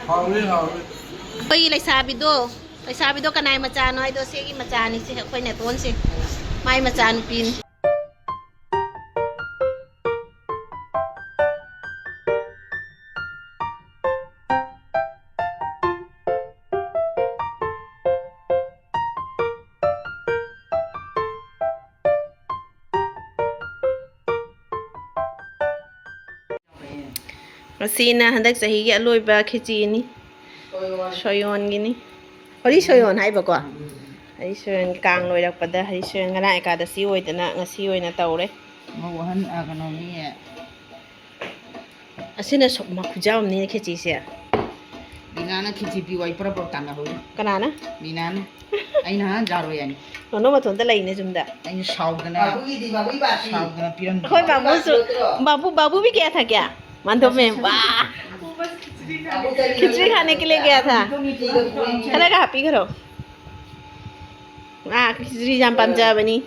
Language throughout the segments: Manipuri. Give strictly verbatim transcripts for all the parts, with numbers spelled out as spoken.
ꯍꯥꯎꯋꯦ, ꯍꯥꯎꯋꯦ꯫ ꯑꯩꯈꯣꯏꯒꯤ ꯂꯩꯁꯥꯕꯤꯗꯣ, ꯂꯩꯁꯥꯕꯤꯗꯣ ꯀꯅꯥꯏ ꯃꯆꯥꯅꯣ ꯍꯥꯏꯗꯣ, ꯁꯤꯒꯤ ꯃꯆꯥꯅꯤ, ꯁꯤ ꯑꯩꯈꯣꯏ ꯅꯦꯇꯣꯟꯁꯦ, ꯃꯥꯏ ꯃꯆꯥꯅꯨꯄꯤꯅꯤ꯫ ꯃꯁꯤꯅ ꯍꯟꯗꯛ ꯆꯍꯤꯒꯤ ꯑꯂꯣꯏꯕ ꯈꯦꯆꯤꯅꯤ꯫ ꯁꯣꯌꯣꯟꯒꯤꯅꯤ꯫ ꯍꯔꯤ ꯁꯣꯌꯣꯟ ꯍꯥꯏꯕꯀꯣ꯫ ꯍꯔꯤ ꯁꯣꯌꯣꯟ, ꯀꯥꯡ ꯂꯣꯏꯔꯛꯄꯗ ꯍꯔꯤ ꯁꯣꯌꯣꯟ, ꯉꯔꯥꯡ ꯑꯦꯀꯥꯗꯁꯤ ꯑꯣꯏꯗꯅ ꯉꯁꯤ ꯑꯣꯏꯅ ꯇꯧꯔꯦ꯫ ꯃꯧ ꯑꯍꯟ, ꯑ, ꯀꯩꯅꯣ, ꯃꯤ ꯑꯁꯤꯅ ꯁꯨꯝ ꯈꯨꯌꯥꯝ ꯑꯃꯅꯤꯅꯦ ꯈꯦꯆꯤꯁꯦ꯫ ꯃꯤꯅꯥꯅ ꯈꯦꯆꯤ ꯄꯤꯌꯨ, ꯑꯩ ꯄ꯭ꯔꯞ ꯄ꯭ꯔꯞ ꯇꯥꯟꯅꯍꯧꯔꯤ꯫ ꯀꯅꯥꯅ? ꯃꯤꯅꯥꯅ꯫ ꯑꯩꯅ ꯍꯥꯟꯅ ꯖꯥꯔꯣꯏ ꯍꯥꯏꯅꯤ꯫ ꯅꯣꯅꯣ ꯃꯇꯣꯟꯗ ꯂꯩꯅꯦ ꯌꯨꯝꯗ꯫ ꯑꯩꯅ ꯁꯥꯎꯗꯅ, ꯁꯥꯎꯗꯅ ꯄꯤꯔꯝꯗ꯭ꯔꯤ꯫ ꯑꯩꯈꯣꯏ ꯕꯥꯕꯨꯁꯨ, ꯕꯥꯕꯨ, ꯕꯥꯕꯨ ꯕꯤ ꯀꯌꯥ ꯊꯛꯀꯦ? ꯃꯥꯟꯗꯣꯝꯃꯦ꯫ ꯋꯥ! ꯈꯤꯆ꯭ꯔꯤ ꯈꯥꯅꯦ ꯀꯦ ꯂꯤꯌꯦ ꯀꯌꯥ ꯊꯥ? ꯈꯔꯒ ꯍꯥꯞꯄꯤꯈ꯭ꯔꯣ꯫ ꯃꯥ ꯈꯤꯆ꯭ꯔꯤ ꯌꯥꯝ ꯄꯥꯝꯖꯕꯅꯤ꯫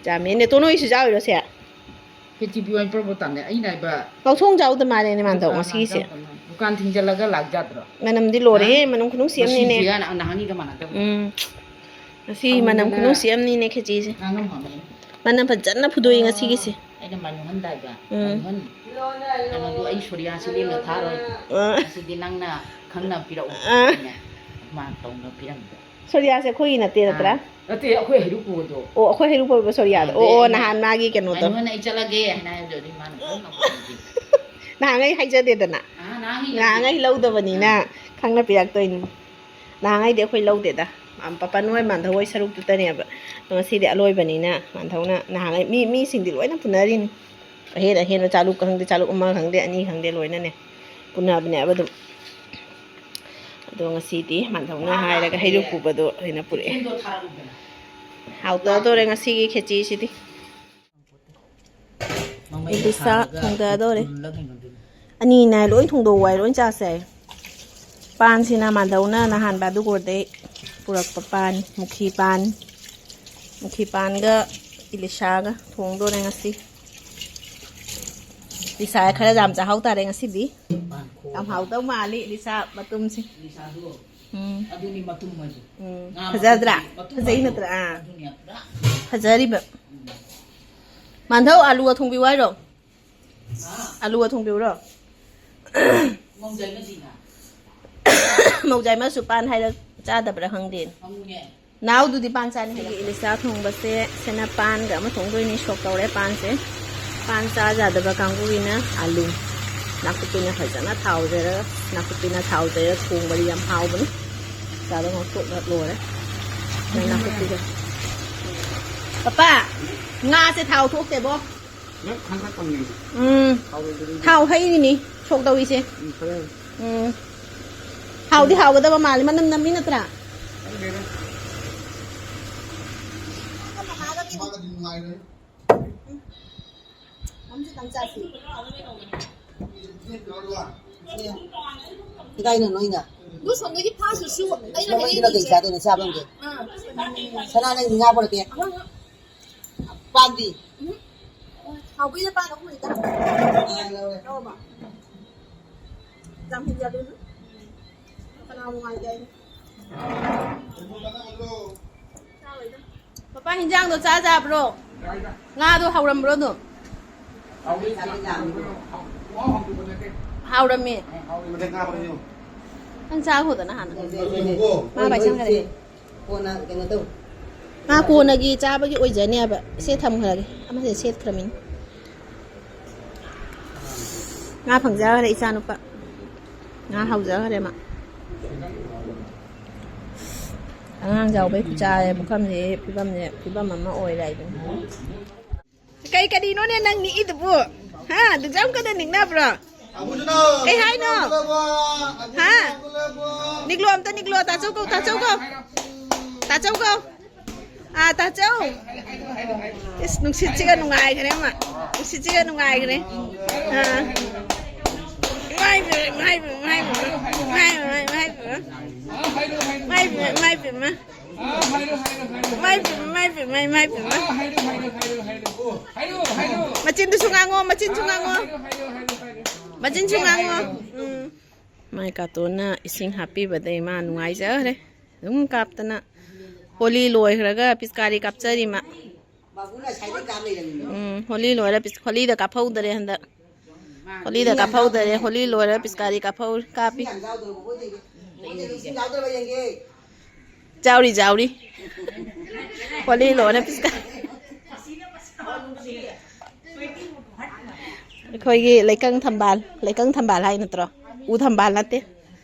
ꯆꯥꯃꯦꯅꯦ꯫ ꯇꯣ, ꯅꯣꯏꯁꯨ ꯆꯥꯎꯔꯤꯔꯣ ꯁꯦ? ꯈꯦꯆꯤ ꯄꯤꯌꯨ ꯍꯥꯏꯅ ꯄ꯭ꯔꯣ ꯄ꯭ꯔꯣ ꯇꯥꯟꯅꯩ꯫ ꯑꯩꯅ ꯍꯥꯏꯕ ꯉꯧꯊꯣꯡ ꯆꯥꯎꯗ ꯃꯥꯜꯂꯦꯅꯦ ꯃꯥꯟꯗꯣ ꯗꯨꯀꯥꯟ ꯉꯁꯤꯒꯤꯁꯦ꯫ ꯂꯥꯛ ꯆꯥꯗꯕꯅꯣ? ꯗꯨꯀꯥꯟ ꯊꯤꯡꯖꯤꯜꯂꯒ ꯂꯥꯛ ꯆꯥꯗ꯭ꯔꯣ? ꯃꯅꯝꯗꯤ ꯂꯣꯏꯔꯦꯍꯦ, ꯍꯥ? ꯃꯅꯝ ꯈꯨꯅꯨꯡꯁꯤ ꯑꯃꯅꯤꯅꯦ꯫ ꯉꯁꯤꯁꯤꯒ ꯅꯍꯥꯟꯒꯤꯒ ꯃꯥꯟꯅꯗꯕꯅꯤ꯫ ꯎꯝ꯫ ꯉꯁꯤ ꯃꯅꯝ ꯁꯪꯗꯅ ꯈꯨꯅꯨꯡꯁꯤ ꯑꯃꯅꯤꯅꯦ ꯈꯦꯆꯤꯁꯦ꯫ ꯉꯥꯡꯉꯝ ꯍꯥꯡꯉꯝ꯫ ꯃꯅꯝ ꯐꯖꯅ ꯐꯨꯗꯣꯛꯏ ꯉꯁꯤꯒꯤꯁꯦ꯫ ꯑꯩꯅ ꯃꯥꯏ ꯃꯨꯍꯟꯗꯥꯏꯕ꯫ ꯎꯝ꯫ ꯃꯥꯏ ꯃꯨꯍꯟ-, ꯀꯩꯅꯣꯗꯣ ꯑꯩ ꯁꯣꯔꯤꯌꯥꯁꯤ ꯂꯦꯝꯅ ꯊꯥꯔꯣꯏ꯫ ꯑ꯫ ꯉꯁꯤꯗꯤ ꯅꯪꯅ ꯈꯪꯅ ꯄꯤꯔꯛꯎ꯫ ꯑ꯫ ꯑꯩꯅ ꯃꯥ ꯇꯧꯅ ꯄꯤꯔꯝꯕ꯫ ꯁꯣꯔꯤꯌꯥꯁꯦ ꯑꯩꯈꯣꯏꯒꯤ ꯅꯠꯇꯦ ꯅꯠꯇ꯭ꯔꯥ? ꯑꯥ꯫ ꯅꯠꯇꯦ, ꯑꯩꯈꯣꯏ ꯍꯩꯔꯨꯛ ꯄꯨꯕꯗꯣ꯫ ꯑꯣ, ꯑꯩꯈꯣꯏ ꯍꯩꯔꯨꯛ ꯄꯨꯕ ꯁꯣꯔꯤꯌꯥꯗꯣ꯫ ꯑꯥ, ꯑꯣ, ꯑꯗꯩ ꯑꯣ, ꯑꯩꯅ, ꯅꯍꯥꯟ ꯃꯥꯒꯤ ꯀꯩꯅꯣꯗꯣ꯫ "ꯃꯥꯏ ꯃꯨꯍꯟ ꯑꯩ ꯆꯠꯂꯒꯦ" ꯍꯥꯏꯅ ꯍꯥꯏꯕꯗꯨꯗꯤ ꯃꯥꯅ ꯀꯔꯝ ꯉꯝꯒꯗꯒꯦ? ꯅꯍꯥꯟꯉꯩ ꯍꯥꯏꯖꯗꯦꯗꯅ꯫ ꯑꯥ, ꯅꯍꯥꯟꯉꯩ ꯅꯍꯥꯟꯉꯩ ꯂꯧꯗꯕꯅꯤꯅ ꯑꯥ꯫ ꯈꯪꯅ ꯄꯤꯔꯛꯇꯣꯏꯅꯤ꯫ ꯅꯍꯥꯟꯉꯩꯗꯤ ꯑꯩꯈꯣꯏ ꯂꯧꯗꯦꯗ꯫ ꯑꯝ, ꯄꯥꯄꯟ ꯍꯣꯏ, ꯃꯥꯟꯙꯧ ꯍꯣꯏ ꯁꯔꯨꯛꯇꯨꯇꯅꯦꯕ꯫ ꯑꯗꯣ ꯉꯁꯤꯗꯤ ꯑꯂꯣꯏꯕꯅꯤꯅ ꯃꯥꯟꯙꯧꯅ ꯅꯍꯥꯟꯉꯩ ꯃꯤ, ꯃꯤꯁꯤꯡꯗꯤ ꯂꯣꯏꯅ ꯄꯨꯅꯔꯤꯅꯤ꯫ ꯑꯍꯦꯟ ꯑꯍꯦꯟꯕ ꯆꯥꯂꯨꯛ ꯈꯪꯗꯦ, ꯆꯥꯂꯨꯛ ꯑꯃ ꯈꯪꯗꯦ, ꯑꯅꯤ ꯈꯪꯗꯦ, ꯂꯣꯏꯅꯅꯦ ꯄꯨꯅꯕꯅꯦꯕ ꯑꯗꯨꯝ꯫ ꯑꯗꯣ ꯉꯁꯤꯗꯤ ꯃꯥꯟꯙꯧꯅ ꯍꯥꯏꯔꯒ ꯍꯩꯔꯨꯛ ꯄꯨꯕꯗꯣ ꯑꯩꯅ ꯄꯨꯔꯛꯑꯦ꯫ ꯍꯥꯎꯇꯗꯧꯔꯦ ꯉꯁꯤꯒꯤ ꯈꯦꯆꯤꯁꯤꯗꯤ꯫ ꯏꯂꯤꯁꯥ ꯊꯣꯡꯗꯗꯧꯔꯦ꯫ ꯑꯅꯤꯅꯦ ꯂꯣꯏ ꯊꯣꯡꯗꯣꯛꯎ ꯍꯥꯏ, ꯂꯣꯏ ꯆꯥꯁꯦ ꯍꯥꯏ꯫ ꯄꯥꯟꯁꯤꯅ ꯃꯥꯟꯙꯧꯅ ꯅꯍꯥꯟ ꯕꯥꯗꯨꯒꯣꯔꯗꯩ ꯄꯨꯔꯛꯄ ꯄꯥꯟ, ꯃꯨꯈꯤ ꯄꯥꯟ꯫ ꯃꯨꯈꯤ ꯄꯥꯟꯒ ꯏꯂꯤꯁꯥꯒ ꯊꯣꯡꯗꯣꯔꯦ ꯉꯁꯤ꯫ ꯂꯤꯁꯥ ꯈꯔ ꯌꯥꯝ ꯆꯥꯍꯧ ꯇꯥꯔꯦ ꯉꯁꯤꯗꯤ꯫ ꯌꯥꯝ ꯍꯥꯎꯗꯧ ꯃꯥꯜꯂꯤ ꯂꯤꯁꯥ ꯃꯇꯨꯝꯁꯦ꯫ ꯂꯤꯁꯥꯗꯣ ꯎꯝ꯫ ꯑꯗꯨꯅꯤ ꯃꯇꯨꯝ ꯍꯥꯏꯗꯣ꯫ ꯎꯝ꯫ ꯉꯥ ꯐꯖꯗ꯭ꯔꯥ? ꯃꯇꯨꯝ ꯐꯖꯩ ꯍꯥꯏꯗꯣ꯫ ꯅꯠꯇ꯭ꯔꯥ? ꯑꯥ꯫ ꯑꯗꯨꯅꯤ ꯄꯨꯔꯥ꯫ ꯐꯖꯔꯤꯕ꯫ ꯎꯝ꯫ ꯃꯥꯟꯙꯧ, ꯑꯂꯨꯒ ꯊꯣꯡꯕꯤꯌꯨ ꯍꯥꯏꯔꯣ? ꯍꯥ? ꯑꯂꯨꯒ ꯊꯣꯡꯕꯤꯌꯨꯔꯣ? ꯃꯧꯖꯥꯏꯃꯗꯤꯅ? ꯃꯧꯖꯥꯏꯃꯁꯨ ꯄꯥꯟ ꯍꯥꯏꯔ ꯆꯥꯗꯕ꯭ꯔꯥ ꯈꯪꯗꯦ꯫ ꯈꯪꯉꯦ꯫ ꯅꯥꯎꯗꯨꯗꯤ ꯄꯥꯟ ꯆꯥꯅꯤ ꯍꯥꯏ꯫ ꯏꯂꯤꯁꯥ ꯊꯣꯡꯕꯁꯦ ꯁꯤꯅ ꯄꯥꯟꯒ ꯑꯃ ꯊꯣꯡꯗꯣꯏꯅꯤ, ꯁꯣꯛ ꯇꯧꯔꯦ ꯄꯥꯟꯁꯦ꯫ ꯄꯥꯟ ꯆꯥ ꯌꯥꯗꯕ ꯀꯥꯡꯕꯨꯒꯤꯅ ꯑꯂꯨ꯫ ꯅꯥꯀꯨꯞꯄꯤꯅ ꯐꯖꯅ ꯊꯥꯎꯖꯔꯒ, ꯅꯥꯀꯨꯞꯄꯤꯅ ꯊꯥꯎꯖꯔꯒ ꯊꯣꯡꯕꯗꯤ ꯌꯥꯝ ꯍꯥꯎꯕꯅꯤ꯫ ꯆꯥꯗ ꯉꯧꯊꯣꯛꯅ ꯂꯣꯏꯔꯦ꯫ ꯅꯥꯀꯨꯞꯄꯤꯒ꯫ ꯄꯄꯥ, ꯉꯥꯁꯦ ꯊꯥꯎ ꯊꯣꯛꯇꯦꯕꯣ꯫ ꯅꯪ ꯈꯪꯒꯠꯄꯅꯤ꯫ ꯎꯝ꯫ ꯊꯥꯎ ꯂꯩꯇ꯭ꯔꯗꯤ꯫ ꯊꯥꯎ ꯍꯩꯔꯤꯅꯤ ꯁꯣꯛ ꯇꯧꯔꯤꯁꯦ꯫ ꯎꯝ, ꯐꯔꯦ꯫ ꯎꯝ꯫ ꯍꯥꯎꯗꯤ ꯍꯥꯎꯒꯗꯕ ꯃꯥꯜꯂꯤ, ꯃꯅꯝ ꯅꯝꯃꯤ ꯅꯠꯇ꯭ꯔꯥ? ꯈꯪꯗꯦꯗ꯫ ꯃꯥꯒꯗꯤ ꯅꯨꯡꯉꯥꯏꯔꯣꯏ꯫ ꯀꯗꯥꯏꯅꯣ ꯅꯣꯏꯅ? ꯑꯗꯨ ꯁꯣꯝꯗꯒꯤ ꯐꯥꯁꯨ ꯁꯨ-, ꯑꯩꯅ ꯅꯣꯏꯒꯤꯅ ꯀꯩ ꯍꯥꯏꯅꯤꯡꯉꯤꯁꯦ꯫ ꯆꯥꯗꯣꯏꯅꯣ? ꯆꯥꯕ ꯑꯃꯒꯤ? ꯑꯥ꯫ ꯁꯅꯥ, ꯅꯪ ꯉꯥ ꯄꯨꯔꯛꯀꯦ꯫ ꯍꯣꯏ, ꯍꯣꯏ꯫ ꯄꯥꯟꯗꯤ? ꯎꯝ꯫ ꯍꯥꯎꯕꯤꯗ ꯄꯥꯟ ꯑꯍꯨꯝ ꯂꯩꯗ꯫ ꯂꯧꯔꯦ꯫ ꯂꯧꯔꯕ? ꯌꯥꯝ ꯍꯦꯟꯖꯜꯂꯨꯅꯨ꯫ ꯀꯅꯥ ꯅꯨꯡꯉꯥꯏꯇꯦ ꯍꯥꯏꯅꯣ? ꯆꯥꯔꯣꯏꯗ꯫ ꯄꯄꯥ, ꯍꯤꯟꯖꯥꯡꯗꯣ ꯆꯥ ꯌꯥꯕ꯭ꯔꯣ? ꯉꯥꯗꯣ ꯍꯥꯎꯔꯝꯕ꯭ꯔꯣ ꯑꯗꯨꯝ? ꯍꯥꯎꯔꯝꯃꯦ꯫ ꯅꯪ ꯆꯥꯈꯣꯗꯅ ꯍꯥꯟꯅ꯫ ꯃꯥ ꯄꯥꯏꯁꯟꯈ꯭ꯔꯦ꯫ ꯀꯣꯟꯅ ꯀꯩꯅꯣ ꯇꯧ꯫ ꯃꯥ ꯀꯣꯟꯅꯒꯤ ꯆꯥꯕꯒꯤ ꯑꯣꯏꯖꯅꯦꯕ꯫ ꯁꯦ ꯊꯝꯈ꯭ꯔꯒꯦ꯫ ꯑꯃꯁꯦ ꯁꯦꯠꯈ꯭ꯔꯃꯤꯅ꯫ ꯉꯥ ꯐꯪꯖꯈ꯭ꯔꯦ ꯏꯆꯥ ꯅꯨꯄꯥ꯫ ꯉꯥ ꯍꯥꯎꯖꯈ꯭ꯔꯦ ꯃꯥ꯫ ꯑꯉꯥꯡ ꯆꯥꯎꯕꯩ ꯈꯨꯆꯥꯁꯦ, ꯄꯨꯈꯝꯁꯦ ꯐꯤꯕꯝꯁꯦ, ꯐꯤꯕꯝ ꯑꯃ ꯑꯣꯏꯔꯦ ꯍꯥꯏꯗꯨꯅꯤ꯫ ꯀꯩ ꯀꯔꯤꯅꯣꯅꯦ ꯅꯪ ꯅꯤꯛꯏꯗꯨꯕꯨ? ꯍꯥ? ꯑꯗꯨꯛ ꯌꯥꯝ ꯀꯟꯅ ꯅꯤꯛꯅꯕ꯭ꯔꯣ? ꯀꯩ ꯍꯥꯏꯅꯣ? ꯍꯥ? ꯅꯤꯛꯂꯣ ꯑꯝꯇ ꯅꯤꯛꯂꯣ, ꯇꯥꯆꯧ ꯀꯧ, ꯇꯥꯆꯧ ꯀꯧ꯫ ꯇꯥꯆꯧ ꯀꯧ꯫ ꯑꯥ, ꯇꯥꯆꯧ꯫ ꯏꯁ, ꯅꯨꯡꯁꯤꯠꯁꯤꯒ ꯅꯨꯡꯉꯥꯏꯈ꯭ꯔꯦ ꯑꯃ꯫ ꯅꯨꯡꯁꯤꯠꯁꯤꯒ ꯅꯨꯡꯉꯥꯏꯈ꯭ꯔꯦ꯫ ꯑꯥ꯫ ꯏꯃꯥꯏ ꯄꯦꯝꯃ, ꯏꯃꯥꯏ ꯄꯦꯝꯃ, ꯏꯃꯥꯏ ꯄꯦꯝꯃ, ꯏꯃꯥꯏ ꯄꯦꯝꯃ, ꯏꯃꯥꯏ ꯄꯦꯝꯃ꯫ ꯏꯃꯥꯏ ꯄꯦꯝꯃ, ꯏꯃꯥꯏ ꯄꯦꯝꯃ꯫ ꯏꯃꯥꯏ ꯄꯦꯝꯃ, ꯏꯃꯥꯏ ꯄꯦꯝꯃ, ꯏꯃꯥꯏ ꯄꯦꯝꯃ꯫ ꯃꯆꯤꯟꯗꯨꯁꯨ ꯉꯥꯡꯉꯣ, ꯃꯆꯤꯟꯁꯨ ꯉꯥꯡꯉꯣ꯫ ꯃꯆꯤꯟꯁꯨ ꯉꯥꯡꯉꯣ꯫ ꯎꯝ꯫ ꯃꯥꯏ ꯀꯥꯇꯣꯟꯅ ꯏꯁꯤꯡ ꯍꯥꯞꯄꯤꯕꯗꯩ ꯃꯥ ꯅꯨꯡꯉꯥꯏꯖꯈ꯭ꯔꯦ꯫ ꯑꯗꯨꯝ ꯀꯥꯞꯇꯅ ꯍꯣꯂꯤ ꯂꯣꯏꯈ꯭ꯔꯒ ꯄꯤꯁꯀꯥꯔꯤ ꯀꯥꯞꯆꯔꯤ ꯃꯥ꯫ ꯎꯝ, ꯍꯣꯂꯤ ꯂꯣꯏꯔ ꯄꯤꯁ-, ꯍꯣꯂꯤꯗ ꯀꯥꯞꯍꯧꯗꯔꯦ ꯍꯟꯗꯛ꯫ ꯍꯣꯂꯤꯗ ꯀꯥꯞꯍꯧꯗꯔꯦ꯫ ꯍꯣꯂꯤ ꯂꯣꯏꯔ ꯄꯤꯁꯀꯥꯔꯤ ꯀꯥꯞꯍꯧ-, ꯀꯥꯞꯄꯤ꯫ ꯌꯥꯎꯗ꯭ꯔꯕ ꯌꯦꯡꯒꯦ꯫ ꯌꯥꯎꯔꯤ, ꯌꯥꯎꯔꯤ꯫ ꯍꯣꯂꯤ ꯂꯣꯏꯔ ꯄꯤꯁꯀꯥꯔꯤ꯫ ꯑꯩꯈꯣꯏꯒꯤ ꯂꯩꯀꯪ ꯊꯝꯕꯥꯜ, ꯂꯩꯀꯪ ꯊꯝꯕꯥꯜ ꯍꯥꯏ ꯅꯠꯇ꯭ꯔꯣ? ꯎ ꯊꯝꯕꯥꯜ ꯅꯠꯇꯦ,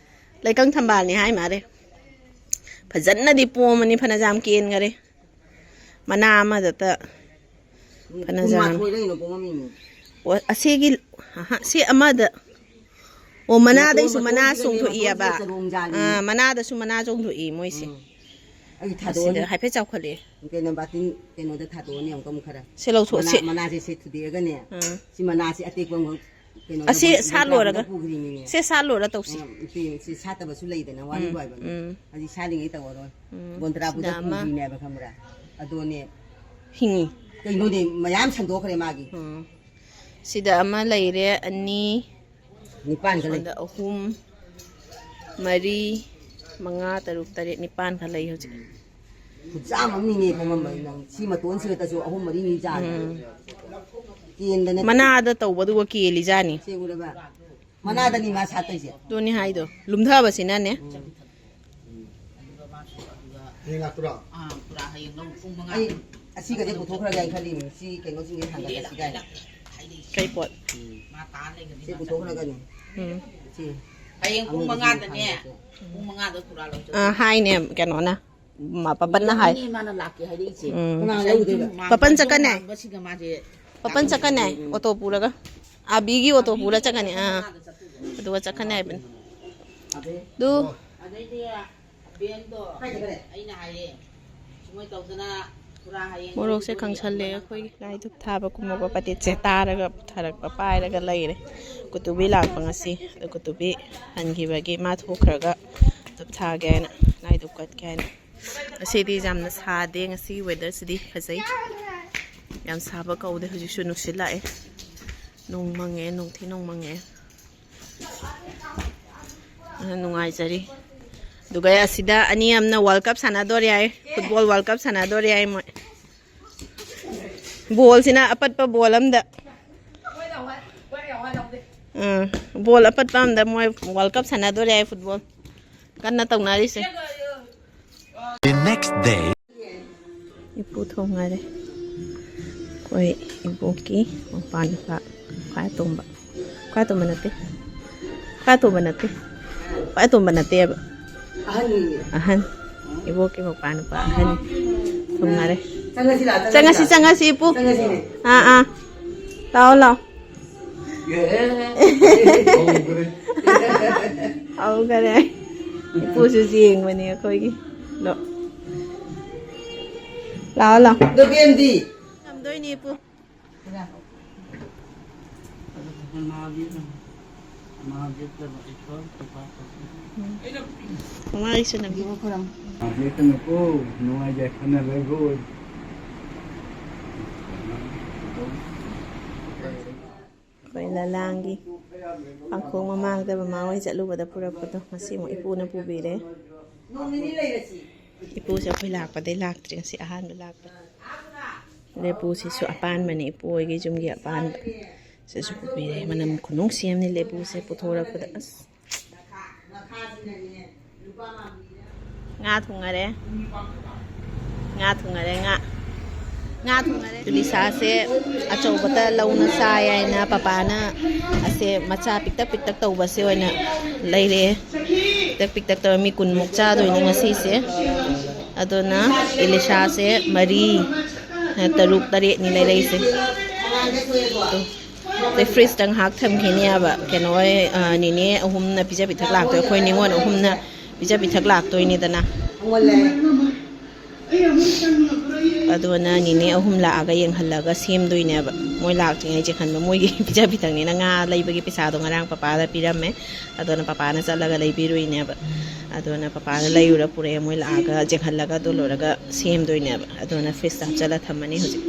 ꯂꯩꯀꯪ ꯊꯝꯕꯥꯜꯅꯤ ꯍꯥꯏ ꯃꯥꯜꯂꯦ꯫ ꯐꯖꯅꯗꯤ ꯄꯣꯝꯃꯅꯤ, ꯐꯅꯌꯥꯝ ꯀꯦꯟꯈꯔꯦ꯫ ꯃꯅꯥ ꯑꯃꯗꯇ ꯐꯅꯌꯥꯝ꯫ ꯀꯨꯟꯃꯥꯊꯣꯏ ꯂꯩꯅ ꯄꯣꯝꯃꯝꯃꯤꯅꯦ꯫ ꯑꯣ, ꯑꯁꯤꯒꯤ, ꯑꯍ, ꯁꯤ ꯑꯃꯗ ꯑꯣ, ꯃꯅꯥꯗꯩꯁꯨ ꯃꯅꯥ ꯃꯇꯣꯟꯁꯤꯗꯅꯦ, ꯆꯣꯡꯊꯣꯛꯏꯑꯕ꯫ ꯃꯇꯣꯟꯁꯤꯗ ꯆꯔꯣꯡ ꯖꯥꯠꯅꯤ꯫ ꯑꯥ, ꯃꯅꯥꯗꯁꯨ ꯃꯅꯥ ꯆꯣꯡꯊꯣꯛꯏ ꯃꯣꯏꯁꯦ꯫ ꯎꯝ꯫ ꯑꯩ ꯊꯥꯗꯣꯛꯑꯅꯤ꯫ ꯑꯁꯤꯗ ꯍꯥꯏꯐꯦꯠ ꯆꯥꯎꯈꯠꯂꯛꯑꯦ꯫ ꯀꯩꯅꯣ ꯕꯥꯇꯤꯟ ꯀꯩꯅꯣꯗ ꯊꯥꯗꯣꯛꯑꯅꯤ ꯑꯃꯨꯛꯀ ꯑꯃꯨꯛ ꯈꯔ꯫ ꯁꯦ ꯂꯧꯊꯣꯛ-, ꯃꯅꯥ-, ꯁꯦ꯫ ꯃꯅꯥꯁꯦ ꯁꯦ ꯊꯨꯗꯦꯛꯑꯒꯅꯦ꯫ ꯑꯥ꯫ ꯁꯤ ꯃꯅꯥꯁꯦ ꯑꯇꯦꯛꯄ ꯑꯃꯈꯛ ꯀꯩꯅꯣꯗ ꯑꯁꯤ ꯒꯣꯟ-, ꯁꯥꯠ ꯒꯣꯟꯗ꯭ꯔꯥꯕꯨꯗ ꯂꯣꯏꯔꯒ꯫ ꯄꯨꯈ꯭ꯔꯤꯅꯤꯅꯦ꯫ ꯁꯦ ꯁꯥꯠ ꯂꯣꯏꯔ ꯇꯧꯁꯤ꯫ ꯎꯝ, ꯁꯤ, ꯁꯤ ꯁꯥꯠꯇꯕꯁꯨ ꯂꯩꯗꯅ ꯋꯥꯔꯤꯕꯨ ꯎꯝ, ꯍꯥꯏꯕꯅꯤ꯫ ꯎꯝ꯫ ꯍꯧꯖꯤꯛ ꯁꯥꯠꯂꯤꯉꯩ ꯇꯧꯔꯔꯣꯏ꯫ ꯎꯝ꯫ ꯒꯣꯟꯗ꯭ꯔꯥꯕꯨꯗ ꯁꯤꯗ ꯑꯃ꯫ ꯄꯨꯈ꯭ꯔꯤꯅꯦꯕ ꯈꯪꯕ꯭ꯔꯥ? ꯑꯗꯨꯅꯦ꯫ ꯍꯤꯡꯉꯤ꯫ ꯀꯩꯅꯣꯅꯦ ꯃꯌꯥꯝ ꯁꯟꯗꯣꯛꯈ꯭ꯔꯦ ꯃꯥꯒꯤ꯫ ꯎꯝ꯫ ꯁꯤꯗ ꯑꯃ ꯂꯩꯔꯦ, ꯑꯅꯤ, ꯅꯤꯄꯥꯟꯒ ꯂꯩ꯫ ꯁꯣꯝꯗ ꯑꯍꯨꯝ, ꯃꯔꯤ, ꯃꯉꯥ, ꯇꯔꯨꯛ, ꯇꯔꯦꯠ, ꯅꯤꯄꯥꯟꯒ ꯂꯩ ꯍꯧꯖꯤꯛ꯫ ꯈꯨꯠꯆꯥꯝ ꯑꯃꯅꯤꯅꯦ ꯄꯣꯝꯃꯝꯕ ꯅꯪ꯫ ꯁꯤ ꯃꯇꯣꯟꯁꯤ ꯈꯛꯇꯁꯨ ꯑꯍꯨꯝ ꯃꯔꯤꯅꯤ ꯆꯥꯔꯦ꯫ ꯎꯝ꯫ ꯀꯦꯟꯗꯅ꯫ ꯃꯅꯥꯗ ꯇꯧꯕꯗꯨꯒ ꯀꯦꯜꯂꯤꯖꯥꯠꯅꯤ꯫ ꯁꯦ ꯎꯔꯕ? ꯃꯅꯥꯗꯅꯤ ꯃꯥ ꯁꯥꯠꯇꯣꯏꯁꯦ꯫ ꯑꯗꯨꯅꯤ ꯍꯥꯏꯗꯣ꯫ ꯂꯨꯝꯊꯕꯁꯤꯅꯅꯦ꯫ ꯎꯝ꯫ ꯍꯌꯦꯡ ꯂꯥꯛꯇꯣꯏꯔꯣ? ꯑꯥ, ꯄꯨꯔꯥ ꯍꯌꯦꯡ ꯂꯧ ꯄꯨꯡ ꯃꯉꯥ꯫ ꯑꯩ ꯑꯁꯤꯒꯗꯤ ꯄꯨꯊꯣꯛꯈ꯭ꯔꯒꯦ ꯍꯥꯏꯅ ꯈꯜꯂꯤꯅꯤ꯫ ꯁꯤ ꯀꯩꯅꯣꯁꯤꯡꯁꯦ ꯊꯥꯡꯒꯠꯂꯁꯤ ꯀꯥꯏꯅ꯫ ꯀꯩ ꯄꯣꯠ? ꯁꯤ ꯄꯨꯊꯣꯛꯈ꯭ꯔꯒꯅꯤ꯫ ꯎꯝ꯫ ꯁꯤ꯫ ꯍꯌꯦꯡ ꯄꯨꯡ ꯑꯉꯧꯕꯁꯤꯡꯁꯦ ꯃꯉꯥꯗꯅꯦ꯫ ꯊꯥꯡꯒꯠꯂꯁꯤ꯫ ꯄꯨꯡ ꯃꯉꯥꯗ ꯄꯨꯔꯥ ꯂꯧ ꯆꯠꯂꯨ꯫ ꯑꯥ, ꯍꯥꯏꯅꯦ ꯀꯩꯅꯣꯅ꯫ ꯃ-, ꯄꯄꯟꯅ ꯍꯥꯏ꯫ ꯃꯥꯅ ꯂꯥꯛꯀꯦ ꯍꯥꯏꯔꯛꯏꯁꯦ꯫ ꯎꯝ꯫ ꯀꯅꯥ ꯂꯧꯗꯣꯏꯕ? ꯄꯄꯟ ꯆꯠꯀꯅꯦ꯫ ꯃꯥꯡꯕꯁꯤꯒ ꯃꯥꯁꯦ ꯄꯄꯟ ꯆꯠꯀꯅꯦ, ꯑꯣꯇꯣ ꯄꯨꯔꯒ꯫ ꯑꯥꯕꯤꯒꯤ ꯑꯣꯇꯣ ꯄꯨꯔ ꯆꯠꯀꯅꯤ꯫ ꯑꯥ꯫ ꯑꯗꯨꯒ ꯆꯠꯀꯅꯤ ꯍꯥꯏꯕꯅꯤ꯫ ꯑꯗꯨ ꯑꯗꯩꯗꯤ ꯕꯦꯟꯗꯣ ꯑꯩꯅ ꯍꯥꯏꯌꯦ, ꯁꯨꯃꯥꯏꯅ ꯇꯧꯗꯅ ꯄꯨꯔꯥ ꯍꯌꯦꯡ ꯃꯣꯔꯣꯛꯁꯦ ꯀꯪꯁꯜꯂꯦ꯫ ꯑꯩꯈꯣꯏꯒꯤ ꯂꯥꯏ ꯙꯨꯞ ꯊꯥꯕ ꯀꯨꯝꯃꯛꯄ ꯄꯇꯦꯠꯁꯦ ꯇꯥꯔꯒ ꯄꯨꯊꯔꯛꯄ ꯄꯥꯏꯔꯒ ꯂꯩꯔꯦ꯫ ꯀꯨꯇꯨꯕꯤ ꯂꯥꯛꯄ ꯉꯁꯤ꯫ ꯑꯗꯨ ꯀꯨꯇꯨꯕꯤ ꯍꯟꯈꯤꯕꯒꯤ ꯃꯥ ꯊꯣꯛꯈ꯭ꯔꯒ ꯙꯨꯞ ꯊꯥꯒꯦ ꯍꯥꯏꯅ, ꯂꯥꯏ ꯙꯨꯞ ꯀꯠꯀꯦ ꯍꯥꯏꯅ꯫ ꯉꯁꯤꯗꯤ ꯌꯥꯝꯅ ꯁꯥꯗꯦ꯫ ꯉꯁꯤꯒꯤ ꯋꯦꯗꯔꯁꯤꯗꯤ ꯐꯖꯩ꯫ ꯌꯥꯝ ꯁꯥꯕ ꯀꯧꯗꯦ, ꯍꯧꯖꯤꯛꯁꯨ ꯅꯨꯡꯁꯤꯠ ꯂꯥꯛꯑꯦ꯫ ꯅꯣꯡ ꯃꯪꯉꯦ, ꯅꯨꯡꯊꯤ ꯅꯣꯡ ꯃꯪꯉꯦ꯫ ꯑꯗꯨꯅ ꯅꯨꯡꯉꯥꯏꯖꯔꯤ꯫ ꯑꯗꯨꯒ ꯑꯁꯤꯗ ꯑꯅꯤ ꯑꯃꯅ World Cup ꯁꯥꯟꯅꯗꯣꯔꯦ ꯍꯥꯏ, football World Cup ꯁꯥꯟꯅꯗꯣꯔꯦ ꯍꯥꯏ ꯃꯣꯏ꯫ ꯕꯣꯜꯁꯤꯅ ꯑꯄꯠꯄ ꯕꯣꯜ ꯑꯝꯗ꯫ ꯑꯥ, ꯕꯣꯜ ꯑꯄꯠꯄ ꯑꯝꯗ ꯃꯣꯏ World Cup ꯁꯥꯟꯅꯗꯣꯔꯦ ꯍꯥꯏ, football ꯀꯟꯅ ꯇꯧꯅꯔꯤꯁꯦ꯫ The next day. ꯏꯄꯨ ꯊꯣꯡꯉꯔꯦ꯫ ꯑꯩꯈꯣꯏ ꯏꯕꯣꯛꯀꯤ ꯃꯄꯥ ꯅꯨꯄꯥ ꯈ꯭ꯋꯥꯏ ꯑꯇꯣꯝꯕ꯫ ꯈ꯭ꯋꯥꯏ ꯑꯇꯣꯝꯕ ꯅꯠꯇꯦ꯫ ꯈ꯭ꯋꯥꯏ ꯑꯇꯣꯝꯕ ꯅꯠꯇꯦ꯫ ꯈ꯭ꯋꯥꯏ ꯑꯇꯣꯝꯕ ꯅꯠꯇꯦꯕ꯫ ꯑꯍꯟ꯫ ꯏꯕꯣꯛꯀꯤ ꯃꯄꯥ ꯅꯨꯄꯥ ꯑꯍꯟ ꯊꯣꯡꯉꯔꯦ꯫ ꯆꯪꯉꯁꯤ ꯂꯥꯛꯑꯣ, ꯆꯪꯉꯁꯤ, ꯆꯪꯉꯁꯤ, ꯏꯄꯨ꯫ ꯆꯪꯉꯁꯤꯅꯦ꯫ ꯑꯥ, ꯑꯥ꯫ ꯂꯥꯛꯑꯣ, ꯂꯥꯛꯑꯣ꯫ ꯍꯧꯈꯔꯦ꯫ ꯏꯄꯨꯁꯨ ꯌꯦꯡꯕꯅꯦ ꯑꯩꯈꯣꯏꯒꯤ꯫ ꯂꯣ-, ꯂꯥꯛꯑꯣ, ꯂꯥꯛꯑꯣ꯫ ꯗꯣ ꯕꯦꯝꯗꯤ? ꯉꯝꯗꯣꯏꯅꯦ, ꯏꯄꯨ꯫ ꯃꯃꯥꯒꯤꯁꯨ ꯅꯝꯕꯤꯌꯨ꯫ ꯅꯨꯡꯉꯥꯏ ꯌꯥꯏꯐꯅ ꯂꯩꯈꯣ꯫ ꯑꯩꯈꯣꯏ ꯂꯂꯥꯡꯒꯤ ꯄꯥꯡꯈꯣꯡ ꯃꯃꯥꯡꯗ ꯃꯃꯥ ꯍꯣꯏ ꯆꯠꯂꯨꯕꯗ ꯄꯨꯔꯛꯄꯗꯣ ꯉꯁꯤ ꯑꯃꯨꯛ ꯏꯄꯨꯅ ꯄꯨꯕꯤꯔꯦ꯫ ꯏꯄꯨꯁꯦ ꯑꯩꯈꯣꯏ ꯂꯥꯛꯄꯗꯩ ꯂꯥꯛꯇ꯭ꯔꯤ, ꯉꯁꯤ ꯑꯍꯥꯟꯕ ꯂꯥꯛꯄꯅꯤ꯫ ꯂꯦꯕꯨꯁꯤꯁꯨ ꯑꯄꯥꯟꯕꯅꯦ, ꯏꯄꯨ ꯍꯣꯏꯒꯤ ꯌꯨꯝꯒꯤ ꯑꯄꯥꯟꯕ꯫ ꯁꯤꯁꯨ ꯄꯨꯕꯤꯔꯦ꯫ ꯃꯅꯝ ꯈꯨꯅꯨꯡꯁꯤ ꯑꯃꯅꯤ ꯂꯦꯕꯨꯁꯦ ꯄꯨꯊꯣꯔꯛꯄꯗ꯫ ꯑꯁ꯫ ꯉꯥ ꯊꯣꯡꯉꯔꯦ꯫ ꯉꯥ ꯊꯣꯡꯉꯔꯦ, ꯉꯥ꯫ ꯉꯥ ꯊꯣꯡꯉꯔꯦ꯫ ꯇꯨꯂꯤꯁꯥꯁꯦ ꯑꯆꯧꯕꯇ ꯂꯧꯅ ꯆꯥꯏ ꯍꯥꯏꯅ ꯄꯄꯥꯅ ꯑꯁꯦ ꯃꯆꯥ ꯄꯤꯛꯇꯛ ꯄꯤꯛꯇꯛ ꯇꯧꯕꯁꯦ ꯑꯣꯏꯅ ꯂꯩꯔꯛꯑꯦ꯫ ꯄꯤꯛꯇꯛ ꯄꯤꯛꯇꯛ ꯇꯧꯔ ꯃꯤ ꯀꯨꯟꯃꯨꯛ ꯆꯥꯗꯣꯏꯅꯦ ꯉꯁꯤꯁꯦ꯫ ꯑꯗꯨꯅ ꯏꯂꯤꯁꯥꯁꯦ ꯃꯔꯤ, ꯇꯔꯨꯛ, ꯇꯔꯦꯠꯅꯤ ꯂꯩꯔꯛꯏꯁꯦ꯫ ꯑꯗꯨ ꯑꯗꯩ ꯐ꯭ꯔꯤꯖꯇ ꯉꯥꯏꯍꯥꯛ ꯊꯝꯈꯤꯅꯦꯕ꯫ ꯀꯩꯅꯣ ꯍꯣꯏ, ꯑ, ꯅꯦꯅꯦ ꯑꯍꯨꯝꯅ ꯄꯤꯖ ꯄꯤꯊꯛ ꯂꯥꯛꯇꯣꯏ, ꯑꯩꯈꯣꯏ ꯅꯤꯉꯣꯜ ꯑꯍꯨꯝꯅ ꯄꯤꯖ ꯄꯤꯊꯛ ꯂꯥꯛꯇꯣꯏꯅꯤꯗꯅ꯫ ꯑꯗꯨꯅ ꯅꯦꯅꯦ ꯑꯍꯨꯝ ꯂꯥꯛꯑꯒ ꯌꯦꯡꯍꯜꯂꯒ ꯁꯦꯝꯗꯣꯏꯅꯦꯕ꯫ ꯃꯣꯏ ꯂꯥꯛꯇ꯭ꯔꯤꯉꯩ ꯆꯦꯛꯍꯟꯕ꯫ ꯃꯣꯏꯒꯤ ꯄꯤꯖ ꯄꯤꯊꯛꯅꯤꯅ ꯉꯥ ꯂꯩꯕꯒꯤ ꯄꯩꯁꯥꯗꯣ ꯉꯔꯥꯡ ꯄꯄꯥꯗ ꯄꯤꯔꯝꯃꯦ꯫ ꯑꯗꯨꯅ ꯄꯄꯥꯅ ꯆꯠꯂꯒ ꯂꯩꯕꯤꯔꯨꯏꯅꯦꯕ꯫ ꯑꯗꯨꯅ ꯄꯄꯥꯅ ꯂꯩꯔꯨꯔ ꯄꯨꯔꯛꯑꯦ꯫ ꯃꯣꯏ ꯂꯥꯛꯑꯒ ꯆꯦꯛꯍꯜꯂꯒ ꯑꯗꯨ ꯂꯣꯏꯔꯒ ꯁꯦꯝꯗꯣꯏꯅꯦꯕ꯫ ꯑꯗꯨꯅ ꯐ꯭ꯔꯤꯖꯇ ꯍꯥꯞꯆꯜꯂ ꯊꯝꯃꯅꯤ ꯍꯧꯖꯤꯛ꯫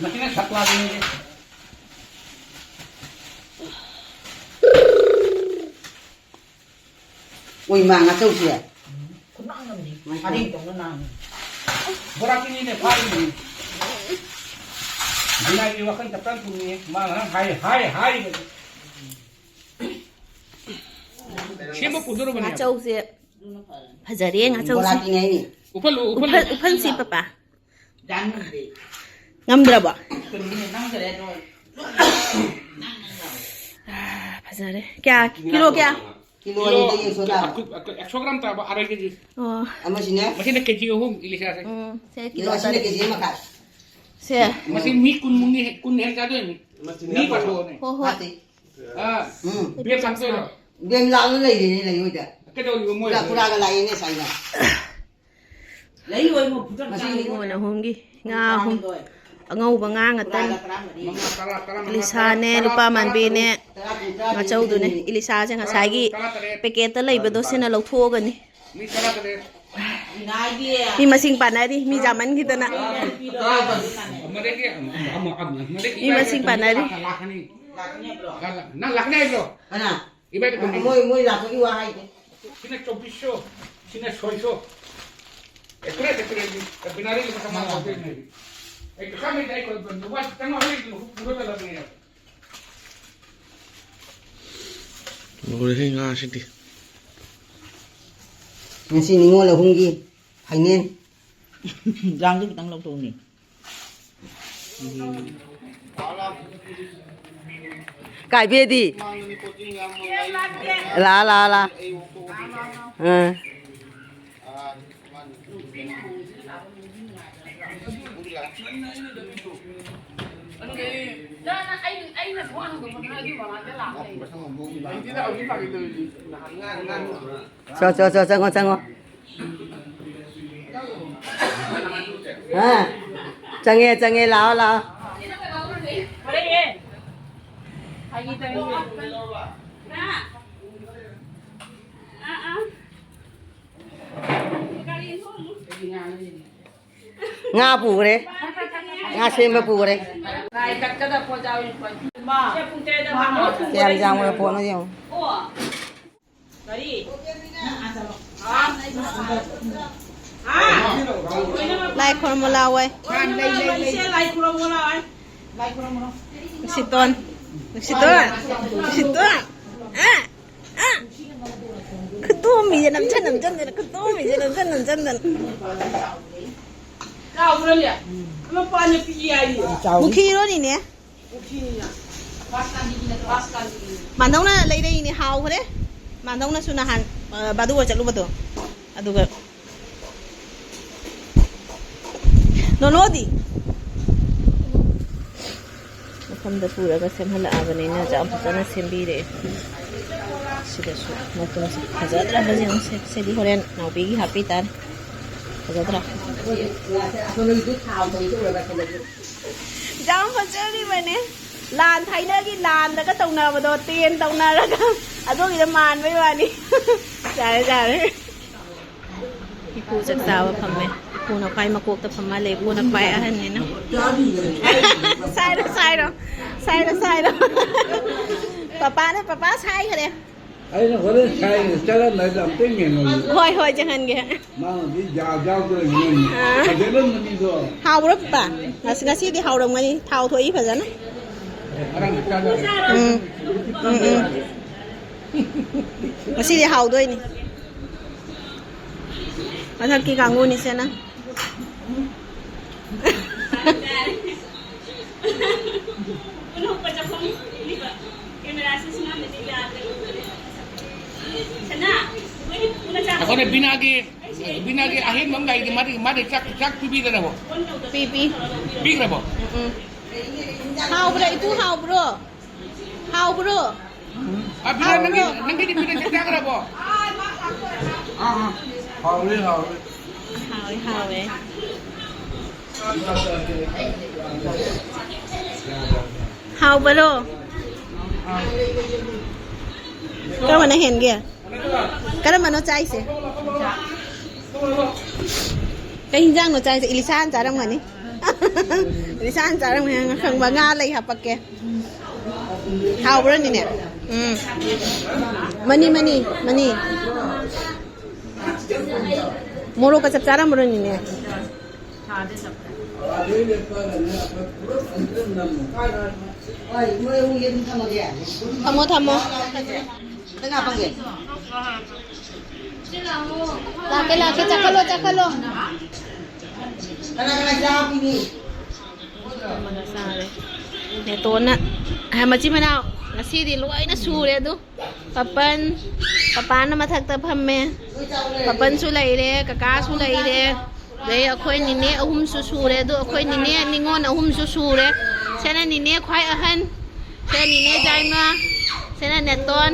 ꯃꯁꯤꯅ ꯁꯛꯂꯥꯕꯤꯅꯦ꯫ ꯑꯣꯏ ꯃꯥ ꯉꯥꯆꯧꯁꯦ꯫ ꯈꯨꯅꯥꯡ ꯑꯃꯅꯤ꯫ ꯃꯥꯏ ꯁꯔꯦꯡ ꯇꯧꯅ ꯅꯥꯡꯉꯤ꯫ ꯕꯣꯔꯥ ꯀꯤꯅꯤꯅꯦ ꯐꯥꯔꯤꯅꯤ꯫ ꯃꯤꯅꯥꯏꯒꯤ ꯋꯥꯈꯜ ꯆꯞꯇꯥꯡ ꯄꯨꯅꯤꯌꯦ꯫ ꯃꯥꯅ ꯍꯥꯏ, ꯍꯥꯏ, ꯍꯥꯏꯔꯤꯕꯅꯤ꯫ ꯁꯦꯝꯕ ꯄꯨꯗꯣꯔꯕꯅꯦ꯫ ꯉꯥꯆꯧꯁꯦ ꯐꯖꯔꯦ, ꯉꯥꯆꯧꯁꯦ꯫ ꯕꯣꯔꯥ ꯀꯤꯅꯤ ꯍꯥꯏꯅꯤ꯫ ꯎꯐꯜꯂꯨ, ꯎꯐꯜꯂꯨ꯫ ꯎꯐꯜ, ꯎꯐꯜꯁꯤ ꯄꯄꯥ꯫ ꯉꯝꯗ꯭ꯔꯕꯣ? ꯑꯥ, ꯐꯖꯔꯦ꯫ ꯀꯌꯥ? ꯀꯤꯂꯣ ꯀꯌꯥ? ꯀꯤꯂꯣ ꯑꯅꯤꯗ ꯑꯦꯛꯁꯣ ꯇꯥꯕ꯫ ꯑꯦꯛꯁꯣ ꯒ꯭ꯔꯥꯝ ꯇꯥꯕ, ꯑꯔꯣꯏ ꯀꯦꯖꯤ꯫ ꯑꯣ꯫ ꯑꯃꯁꯤꯅ? ꯃꯁꯤꯅ ꯀꯦꯖꯤ ꯑꯍꯨꯝ, ꯏꯂꯤꯁꯥꯁꯦ꯫ ꯎꯝ, ꯁꯦ ꯀꯤꯂꯣ ꯑꯁꯤꯅ ꯇꯔꯦꯠ꯫ ꯀꯦꯖꯤ ꯑꯃ ꯃꯈꯥꯏ꯫ ꯁꯦ꯫ ꯃꯁꯤ ꯃꯤ ꯀꯨꯟꯃꯨꯛꯅꯤ, ꯀꯨꯟ ꯍꯦꯟ ꯆꯥꯗꯣꯏꯅꯤ꯫ ꯃꯤ ꯄꯥꯊꯣꯛꯑꯣꯅꯦ꯫ ꯍꯣ, ꯍꯣꯏ꯫ ꯐꯥꯠꯇꯦ꯫ ꯑꯥ, ꯎꯝ꯫ ꯕꯦꯝ ꯆꯪꯗꯣꯏꯔꯣ? ꯕꯦꯝ ꯂꯥꯛꯑꯒ ꯂꯩꯔꯦꯅꯦ, ꯂꯩꯔꯣꯏꯗ꯫ ꯀꯩꯗꯧꯔꯤꯕ ꯃꯣꯏ? ꯄꯨꯔꯥ, ꯄꯨꯔꯥꯒ ꯂꯥꯛꯑꯦꯅꯦ ꯁꯥꯏꯅ꯫ ꯂꯩꯔꯣꯏ, ꯃꯣꯏ ꯐꯨꯠꯇ ꯃꯁꯤ ꯆꯥꯅꯤ꯫ ꯅꯤꯉꯣꯜ ꯑꯍꯨꯝꯒꯤ ꯉꯥ ꯑꯍꯨꯝ꯫ ꯑꯉꯧꯕ ꯉꯥ ꯉꯥꯛꯇꯅꯤ꯫ ꯄꯨꯔꯥꯒ ꯇꯔꯥꯃꯔꯤ꯫ ꯏꯂꯤꯁꯥꯅꯦ, ꯂꯨꯄꯥ ꯃꯥꯟꯕꯤꯅꯦ, ꯉꯥꯆꯧꯗꯨꯅꯦ꯫ ꯏꯂꯤꯁꯥꯁꯦ ꯉꯁꯥꯏꯒꯤ ꯄꯦꯀꯦꯠꯇ ꯂꯩꯕꯗꯣ ꯁꯤꯅ ꯂꯧꯊꯣꯛꯑꯒꯅꯤ꯫ ꯃꯤ ꯇꯔꯥꯇꯔꯦꯠ꯫ ꯃꯤ ꯃꯁꯤꯡ ꯄꯥꯟꯅꯔꯤ, ꯃꯤ ꯌꯥꯝꯃꯟꯈꯤꯗꯅ꯫ ꯃꯗꯒꯤ ꯑꯃ, ꯑꯃ, ꯑꯃ, ꯃꯗꯒꯤ ꯃꯤ ꯃꯁꯤꯡ ꯄꯥꯟꯅꯔꯤ꯫ ꯂꯥꯛꯀꯅꯤ꯫ ꯂꯥꯛꯀꯅꯤ ꯍꯥꯏꯕ꯭ꯔꯣ? ꯅꯪ ꯂꯥꯛꯀꯅꯤ ꯍꯥꯏꯕ꯭ꯔꯣ? ꯀꯅꯥ? ꯏꯕꯥꯏꯗ ꯀꯨꯝꯕꯤ꯫ ꯃꯣꯏ, ꯃꯣꯏ ꯂꯥꯛꯄꯒꯤ ꯋꯥ ꯍꯥꯏꯒꯦ꯫ ꯁꯤꯅ ꯆꯧꯕꯤꯁꯁꯣ, ꯁꯤꯅ ꯁꯣꯏꯁꯣ꯫ ꯑꯦꯀꯨꯔꯦꯠ, ꯑꯦꯀꯨꯔꯦꯠꯅꯤ꯫ ꯕꯤꯅꯥꯔꯤ ꯂꯨꯄꯥ ꯆꯥꯝꯃꯉꯥ ꯂꯧꯗꯣꯏꯅꯦ꯫ ꯑꯩ ꯀꯩꯁꯥꯝ ꯂꯩꯇꯦ, ꯑꯩ ꯂꯨꯄꯥ ꯆꯥꯝꯃꯉꯥ ꯂꯩ, ꯄꯨꯔ ꯆꯠꯂꯕꯅꯦ꯫ ꯂꯣꯏꯔꯦꯍꯦ ꯉꯥꯁꯤꯗꯤ꯫ ꯉꯁꯤ ꯅꯤꯉꯣꯜ ꯑꯍꯨꯝꯒꯤ ꯐꯥꯏꯅꯦꯜ꯫ ꯌꯥꯡꯗꯨ ꯈꯤꯇꯪ ꯂꯧꯊꯣꯛꯎꯅꯦ꯫ ꯀꯥꯏꯕꯦꯗꯤ? ꯂꯥ, ꯂꯥ, ꯂꯥ꯫ ꯑꯥ꯫ ꯆꯣ, ꯆꯣ, ꯆꯣ, ꯆꯪꯉꯣ, ꯆꯪꯉꯣ꯫ ꯑꯥ, ꯆꯪꯉꯦ, ꯆꯪꯉꯦ, ꯂꯥꯛꯑꯣ, ꯂꯥꯛꯑꯣ꯫ ꯉꯥ ꯄꯨꯈ꯭ꯔꯦ꯫ ꯉꯥ ꯁꯦꯝꯕ ꯄꯨꯈ꯭ꯔꯦ꯫ ꯀꯌꯥꯝ ꯌꯥꯝꯈ꯭ꯔꯕ ꯄꯣꯠꯅꯣ ꯌꯦꯡꯉꯨ꯫ ꯂꯥꯏ ꯈꯨꯔꯨꯝꯃꯨ ꯂꯥꯎꯋꯦ꯫ ꯅꯨꯡꯁꯤꯇꯣꯟ, ꯅꯨꯡꯁꯤꯇꯣꯟ, ꯅꯨꯡꯁꯤꯇꯣꯟ꯫ ꯑ, ꯑ꯫ ꯈꯨꯇꯣꯝꯕꯤꯁꯦ ꯅꯝꯁꯟ ꯅꯝꯁꯟꯗꯅ, ꯈꯨꯇꯣꯝꯕꯤꯁꯦ ꯅꯝꯁꯟ ꯅꯝꯁꯟꯗꯅ꯫ ꯃꯨꯈꯤꯔꯣꯅꯤꯅꯦ꯫ ꯃꯥꯟꯗꯧꯅ ꯂꯩꯔꯛꯏꯅꯦ, ꯍꯥꯎꯈ꯭ꯔꯦ꯫ ꯃꯥꯟꯗꯧꯅꯁꯨ ꯅꯍꯥꯟ, ꯑ, ꯕꯥꯗꯨ ꯍꯣꯏ ꯆꯠꯂꯨꯕꯗꯣ, ꯑꯗꯨꯒ ꯅꯣꯅꯣꯗꯤ ꯃꯐꯝꯗ ꯄꯨꯔꯒ ꯁꯦꯝꯍꯜꯂꯛꯑꯕꯅꯤꯅ ꯌꯥꯝ ꯐꯖꯅ ꯁꯦꯝꯕꯤꯔꯦ꯫ ꯁꯤꯗꯁꯨ ꯃꯇꯨꯝꯁꯦ ꯐꯖꯗ꯭ꯔꯕ ꯌꯦꯡꯉꯨꯁꯦ꯫ ꯁꯤꯗꯤ ꯍꯣꯔꯦꯟ ꯅꯥꯎꯕꯤꯒꯤ ꯍꯥꯞꯄꯤ ꯇꯥꯔꯦ꯫ ꯐꯖꯗ꯭ꯔꯥ? ꯌꯥꯝ ꯐꯖꯔꯤꯕꯅꯦ꯫ ꯂꯥꯟ ꯊꯥꯏꯅꯒꯤ ꯂꯥꯟꯗꯒ ꯇꯧꯅꯕꯗꯣ, ꯇꯦꯟ ꯇꯧꯅꯔꯒ ꯑꯗꯨꯒꯤꯗ ꯃꯥꯟꯕꯩ ꯋꯥꯅꯤ꯫ ꯌꯥꯔꯦ, ꯌꯥꯔꯦ꯫ ꯏꯄꯨ ꯆꯥꯛ ꯆꯥꯕ ꯐꯝꯃꯦ꯫ ꯏꯄꯨꯅ ꯈ꯭ꯋꯥꯏ ꯃꯀꯣꯛꯇ ꯐꯝꯍꯜꯂꯦ꯫ ꯏꯄꯨꯅ ꯈ꯭ꯋꯥꯏ ꯑꯍꯟꯅꯤꯅ꯫ ꯁꯥꯏꯔꯣ, ꯁꯥꯏꯔꯣ꯫ ꯁꯥꯏꯔꯣ, ꯁꯥꯏꯔꯣ꯫ ꯄꯄꯥꯅ, ꯄꯄꯥ ꯁꯥꯏꯈ꯭ꯔꯦ꯫ ꯑꯩꯅ ꯍꯣꯔꯦꯟ ꯁꯥꯏꯅ ꯆꯠꯂꯝꯗꯥꯏꯗ ꯑꯝꯇ ꯌꯦꯡꯉꯝꯃꯨ꯫ ꯍꯣꯏ, ꯍꯣꯏ, ꯌꯦꯡꯍꯟꯒꯦ꯫ ꯃꯥꯅꯗꯤ ꯌꯥ ꯌꯥꯎꯗꯅ ꯌꯦꯡꯉꯝꯃꯤ꯫ ꯑꯥ꯫ ꯐꯖꯔꯝꯒꯅꯤꯗꯣ꯫ ꯍꯥꯎꯕ꯭ꯔꯣ, ꯄꯄꯥ? ꯉꯁꯤ, ꯉꯁꯤꯗꯤ ꯍꯥꯎꯔꯝꯒꯅꯤ꯫ ꯊꯥꯎ ꯊꯣꯛꯏ ꯐꯖꯅ꯫ ꯉꯔꯥꯡꯗꯤ ꯆꯥꯗꯕ꯫ ꯎꯝ꯫ ꯎꯝ, ꯎꯝ꯫ ꯉꯁꯤꯗꯤ ꯍꯥꯎꯗꯣꯏꯅꯤ꯫ ꯃꯊꯛꯀꯤ ꯀꯥꯡꯕꯨꯅꯤꯁꯦ ꯅꯪ꯫ ꯑꯩꯈꯣꯏꯅ ꯕꯤꯅꯥꯒꯤ, ꯕꯤꯅꯥꯒꯤ ꯑꯍꯦꯟꯕ ꯑꯃ ꯂꯩꯔꯤꯗꯤ ꯃꯥꯗꯤ, ꯃꯥꯗꯤ ꯆꯥꯛ, ꯆꯥꯛ ꯄꯤꯕꯤꯗꯅꯕꯣ? ꯄꯤ, ꯄꯤ꯫ ꯄꯤꯈ꯭ꯔꯕꯣ? ꯎꯝ, ꯎꯝ꯫ ꯍꯥꯎꯕ꯭ꯔꯥ, ꯏꯄꯨ, ꯍꯥꯎꯕ꯭ꯔꯣ? ꯍꯥꯎꯕ꯭ꯔꯣ? ꯑ, ꯕꯤꯅꯥ, ꯅꯪꯒꯤ, ꯍꯥꯎꯕ꯭ꯔꯣ? ꯅꯪꯒꯤꯗꯤ ꯕꯤꯅꯥ ꯆꯥꯛ ꯆꯥꯈ꯭ꯔꯕꯣ? ꯑꯥ, ꯑꯥ꯫ ꯍꯥꯎꯋꯦ, ꯍꯥꯎꯋꯦ꯫ ꯍꯥꯎꯋꯦ, ꯍꯥꯎꯋꯦ꯫ ꯍꯥꯎꯕꯔꯣ? ꯀꯔꯝꯕꯅ ꯍꯦꯟꯒꯦ? ꯀꯔꯝꯕꯅꯣ ꯆꯥꯏꯁꯦ? ꯀꯩ ꯍꯤꯟꯖꯥꯡꯅꯣ ꯆꯥꯏꯁꯦ? ꯏꯂꯤꯁꯥꯅ ꯆꯥꯔꯝꯒꯅꯤ꯫ ꯏꯂꯤꯁꯥꯅ ꯆꯥꯔꯝꯒꯅꯤ꯫ ꯈꯪꯕ ꯉꯥ ꯂꯩ ꯍꯥꯄꯛꯀꯦ꯫ ꯍꯥꯎꯕ꯭ꯔꯣ ꯅꯤꯅꯦ? ꯎꯝ꯫ ꯃꯅꯤ, ꯃꯅꯤ, ꯃꯅꯤ꯫ ꯃꯣꯔꯣꯛꯀ ꯆꯞ ꯆꯥꯔꯝꯕ꯭ꯔꯣ ꯅꯤꯅꯦ? ꯊꯝꯃꯣ, ꯊꯝꯃꯣ꯫ ꯂꯥꯛꯀꯦ, ꯂꯥꯛꯀꯦ, ꯆꯥꯈꯠꯂꯣ, ꯆꯥꯈꯠꯂꯣ꯫ ꯅꯦꯇꯣꯟꯅ, ꯑ, ꯃꯆꯤꯟ ꯃꯅꯥꯎ ꯉꯁꯤꯗꯤ ꯂꯣꯏꯅ ꯁꯨꯔꯦ ꯑꯗꯨ꯫ ꯄꯄꯟ, ꯄꯄꯥꯅ ꯃꯊꯛꯇ ꯐꯝꯃꯦ꯫ ꯄꯄꯟꯁꯨ ꯂꯩꯔꯦ, ꯀꯀꯥꯁꯨ ꯂꯩꯔꯦ꯫ ꯑꯗꯩ ꯑꯩꯈꯣꯏ ꯅꯤꯅꯦ ꯑꯍꯨꯝꯁꯨ ꯁꯨꯔꯦ꯫ ꯑꯗꯨ ꯑꯩꯈꯣꯏ ꯅꯤꯅꯦ ꯅꯤꯉꯣꯜ ꯑꯍꯨꯝꯁꯨ ꯁꯨꯔꯦ꯫ ꯁꯤꯅ ꯅꯤꯅꯦ ꯈ꯭ꯋꯥꯏ ꯑꯍꯟ꯫ ꯁꯤꯅ ꯅꯤꯅꯦ ꯖꯥꯏꯃ꯫ ꯁꯤꯅ ꯅꯦꯇꯣꯟ꯫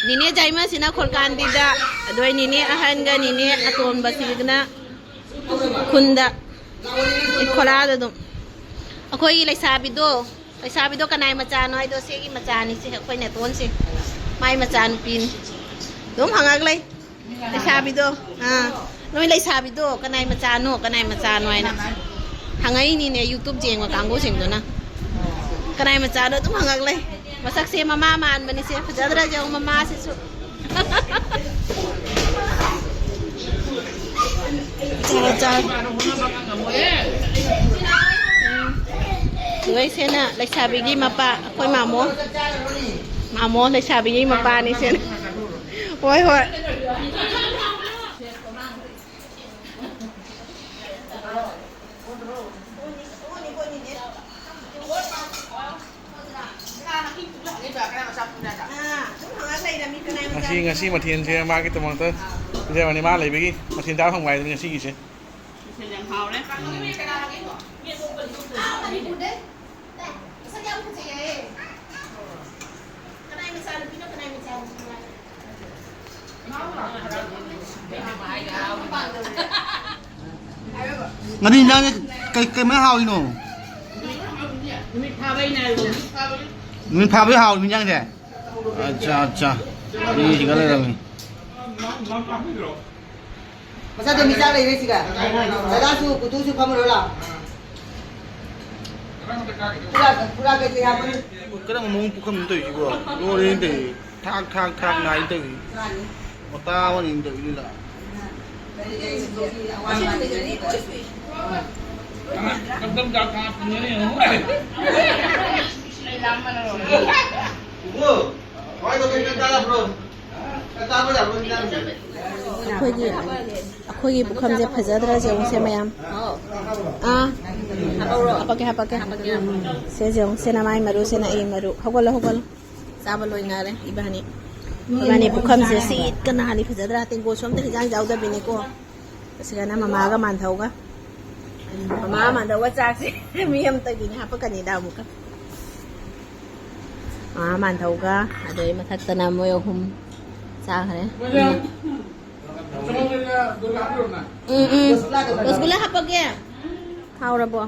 ꯅꯤꯅꯦ ꯖꯥꯏꯃꯁꯤꯅ ꯈꯣꯔꯀꯥꯟꯗꯤꯗ꯫ ꯑꯗꯨꯒ ꯅꯤꯅꯦ ꯑꯍꯟꯒ ꯅꯤꯅꯦ ꯑꯇꯣꯟꯕꯁꯤꯒꯅ ꯈꯨꯟꯗ꯫ ꯈꯣꯔꯥꯗ ꯑꯗꯨꯝ꯫ ꯑꯩꯈꯣꯏꯒꯤ ꯂꯩꯁꯥꯕꯤꯗꯣ, ꯂꯩꯁꯥꯕꯤꯗꯣ ꯀꯅꯥꯏ ꯃꯆꯥꯅꯣ ꯍꯥꯏꯗꯣ, ꯁꯤꯒꯤ ꯃꯆꯥꯅꯤ, ꯁꯤ ꯑꯩꯈꯣꯏ ꯅꯦꯇꯣꯟꯁꯦ꯫ ꯃꯥꯏ ꯃꯆꯥꯅꯨꯄꯤꯅꯤ꯫ ꯑꯗꯨꯝ ꯍꯪꯉꯛ ꯂꯩ꯫ ꯂꯩꯁꯥꯕꯤꯗꯣ, ꯑꯥ, ꯅꯣꯏ ꯂꯩꯁꯥꯕꯤꯗꯣ ꯀꯅꯥꯏ ꯃꯆꯥꯅꯣ, ꯀꯅꯥꯏ ꯃꯆꯥꯅꯣ ꯍꯥꯏꯅ ꯍꯪꯉꯛꯏꯅꯤꯅꯦ YouTube ꯌꯦꯡꯕ ꯀꯥꯡꯕꯨꯁꯤꯡꯗꯨꯅ꯫ ꯀꯅꯥꯏ ꯃꯆꯥꯅꯣ ꯑꯗꯨꯝ ꯍꯪꯉꯛ ꯂꯩ꯫ ꯃꯁꯛꯁꯦ ꯃꯃꯥ ꯃꯥꯟꯕꯅꯤꯁꯦ, ꯐꯖꯗ꯭ꯔꯥ ꯌꯦꯡꯉꯨ ꯃꯃꯥꯁꯤꯁꯨ꯫ ꯆꯥꯔꯣ, ꯆꯥꯔꯣ꯫ ꯎꯝ꯫ ꯑꯗꯨꯒ ꯁꯤꯅ ꯂꯩꯁꯥꯕꯤꯒꯤ ꯃꯄꯥ, ꯑꯩꯈꯣꯏ ꯃꯥꯃꯣ꯫ ꯃꯥꯃꯣ ꯂꯩꯁꯥꯕꯤꯒꯤ ꯃꯄꯥꯅꯤ ꯁꯤꯅ꯫ ꯍꯣꯏ, ꯍꯣꯏ꯫ ꯉꯁꯤ, ꯉꯁꯤ ꯃꯊꯦꯜꯁꯦ ꯃꯥꯒꯤꯗꯃꯛꯇ ꯄꯤꯖꯕꯅꯤ꯫ ꯃꯥ ꯂꯩꯕꯒꯤ ꯃꯊꯦꯜ ꯆꯥꯕ ꯐꯪꯕ ꯍꯥꯏꯗꯨꯅꯤ ꯉꯁꯤꯒꯤꯁꯦ꯫ ꯃꯊꯦꯜ ꯌꯥꯝ ꯍꯥꯎꯔꯦ꯫ ꯎꯝ꯫ ꯉꯥꯔꯤ ꯏꯟꯖꯥꯡꯁꯦ ꯀꯩ, ꯀꯩꯃꯥꯏ ꯍꯥꯎꯔꯤꯅꯣ? ꯅꯨꯃꯤꯠ ꯐꯥꯕꯩ ꯍꯥꯎꯔꯤꯕ ꯏꯟꯖꯥꯡꯁꯦ? ꯑꯠꯆꯥ, ꯑꯠꯆꯥ꯫ ꯉꯥꯔꯤꯁꯤꯒ ꯂꯩꯔꯝꯃꯤ꯫ ꯃꯆꯥꯇꯣꯝꯕꯤ ꯆꯥꯛ ꯂꯩꯔꯦ ꯁꯤꯒ꯫ ꯗꯗꯥꯁꯨ ꯄꯨꯇꯨꯁꯨ ꯐꯝꯃꯔꯣ ꯂꯥꯎ꯫ ꯄꯨꯔꯥ, ꯄꯨꯔꯥ ꯀꯩꯀꯩ ꯍꯥꯞꯄꯅꯤ? ꯀꯔꯝꯕ ꯃꯑꯣꯡ ꯄꯨꯈꯝꯅꯣ ꯇꯧꯔꯤꯁꯤꯕꯣ? ꯂꯣꯏꯔꯦꯅꯦ ꯇꯧꯔꯤꯁꯤ꯫ ꯊꯥꯛ, ꯊꯥꯛ, ꯊꯥꯛ ꯅꯥꯏ ꯇꯧꯔꯤꯁꯤ꯫ ꯃꯇꯥ ꯑꯃꯅꯤ ꯇꯧꯔꯤꯁꯤꯗ꯫ ꯑꯩꯈꯣꯏꯒꯤ, ꯑꯩꯈꯣꯏꯒꯤ ꯄꯨꯈꯝꯁꯦ ꯐꯖꯗ꯭ꯔꯥ ꯌꯦꯡꯉꯨꯁꯦ ꯃꯌꯥꯝ꯫ ꯑꯥ, ꯍꯥꯄꯛꯀꯦ, ꯍꯥꯄꯛꯀꯦ꯫ ꯁꯦ ꯌꯦꯡꯉꯨ, ꯁꯤꯅ ꯃꯥꯏ ꯃꯔꯨ, ꯁꯤꯅ ꯑꯩ ꯃꯔꯨ꯫ ꯍꯧꯒꯠꯂꯣ, ꯍꯧꯒꯠꯂꯣ꯫ ꯆꯥꯕ ꯂꯣꯏꯅꯔꯦ ꯏꯕꯥꯅꯤ꯫ ꯏꯕꯥꯅꯤ ꯄꯨꯈꯝꯁꯦ ꯁꯤꯠꯀ ꯅꯥꯜꯂꯤ, ꯐꯖꯗ꯭ꯔꯥ? ꯇꯦꯡꯀꯣꯠꯁꯨ ꯑꯝꯇ ꯍꯤꯟꯖꯥꯡ ꯌꯥꯎꯗꯕꯤꯅꯤꯀꯣ꯫ ꯑꯁꯤꯒꯅ ꯃꯃꯥꯒ ꯃꯥꯟꯙꯧꯒ꯫ ꯃꯃꯥ ꯃꯥꯟꯙꯧꯒ ꯆꯥꯛꯁꯦ ꯃꯤ ꯑꯝꯇꯒꯤꯅꯤ ꯍꯥꯄꯛꯀꯅꯤꯗ ꯑꯃꯨꯛꯀ꯫ ꯃꯃꯥ ꯃꯥꯟꯙꯧꯒ, ꯑꯗꯩ ꯃꯊꯛꯇꯅ ꯃꯣꯏ ꯑꯍꯨꯝ ꯆꯥꯈ꯭ꯔꯦ꯫ ꯎꯝ, ꯎꯝ꯫ ꯔꯁꯒꯨꯜꯂꯥ ꯍꯥꯄꯛꯀꯦ꯫ ꯍꯥꯎꯔꯕꯣ?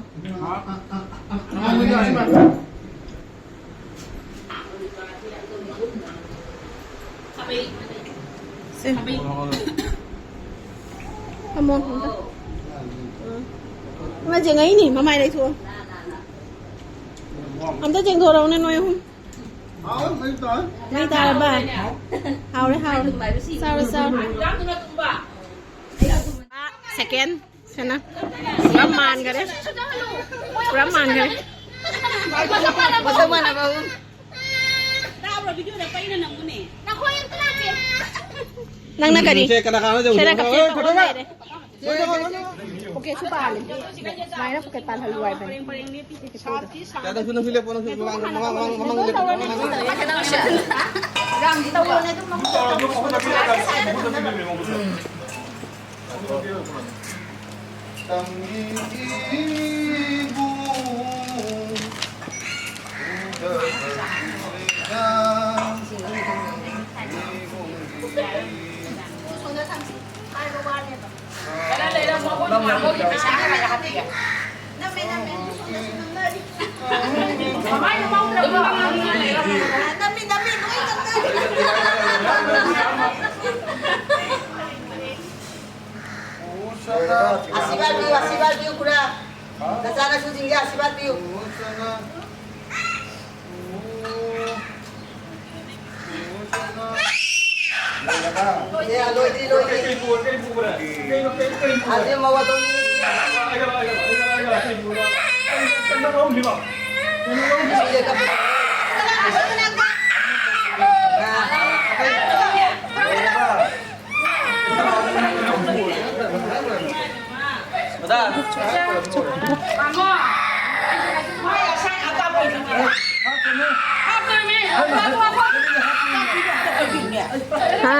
ꯁꯦ꯫ ꯐꯝꯃꯣ ꯑꯝꯇ꯫ ꯎꯝ꯫ ꯏꯃꯥ ꯖꯦꯡꯉꯛꯏꯅꯦ, ꯃꯃꯥꯏ ꯂꯩꯊꯣꯛꯑꯣ꯫ ꯑꯝꯇ ꯆꯦꯡꯊꯣꯔꯛꯎꯅꯦ ꯅꯣꯏ ꯑꯍꯨꯝ꯫ ꯃꯩ ꯇꯥꯔꯕ? ꯍꯥꯎꯔꯦ, ꯍꯥꯎꯔꯦ꯫ ꯆꯥꯔꯣ, ꯆꯥꯔꯣ꯫ ꯑꯥ, second꯫ ꯁꯦꯅ꯫ ꯄꯨꯔꯥ ꯃꯥꯟꯈꯔꯦ꯫ ꯄꯨꯔꯥ ꯃꯥꯟꯈꯔꯦ꯫ ꯃꯁꯛ ꯃꯥꯟꯅꯕ ꯑꯍꯨꯝ꯫ ꯅꯪꯅ ꯀꯔꯤ? ꯁꯦ, ꯀꯅꯥ ꯀꯅꯥꯅꯣ ꯌꯦꯡꯉꯨꯁꯦ? ꯁꯦꯅ ꯀꯞꯁꯦ ꯍꯣꯏ, ꯇꯧꯔ ꯐꯣꯇꯣ ꯂꯩꯔꯦ꯫ ꯄꯣꯀꯦꯠꯁꯨ ꯄꯥꯜꯂꯦ꯫ ꯁꯨꯃꯥꯏꯅ ꯄꯣꯀꯦꯠ ꯄꯥꯜꯍꯜꯂꯨ ꯍꯥꯏꯕꯅꯦ꯫ ꯌꯥ, ꯅꯪꯁꯨ, ꯅꯪꯁꯨ ꯂꯦꯞꯄꯣ, ꯅꯪꯁꯨ ꯃꯃꯥꯡꯗ, ꯃꯃꯥꯡ, ꯃꯃꯥꯡ, ꯃꯃꯥꯡꯗ ꯂꯦꯞꯄꯣ꯫ ꯑꯁꯤꯕꯥ ꯄꯤꯌꯨ, ꯑꯁꯤꯕꯥ ꯄꯤꯌꯨ, ꯈꯨꯔꯥ꯫ ꯅꯆꯥꯅꯁꯨꯁꯤꯡꯁꯦ ꯑꯁꯤꯕꯥ ꯄꯤꯌꯨ꯫ ꯑꯦ, ꯂꯣꯏꯗ꯭ꯔꯤ, ꯂꯣꯏꯗ꯭ꯔꯤ꯫ ꯑꯗꯨ ꯃꯧ ꯑꯇꯣꯝꯕꯤ꯫ ꯍꯥ?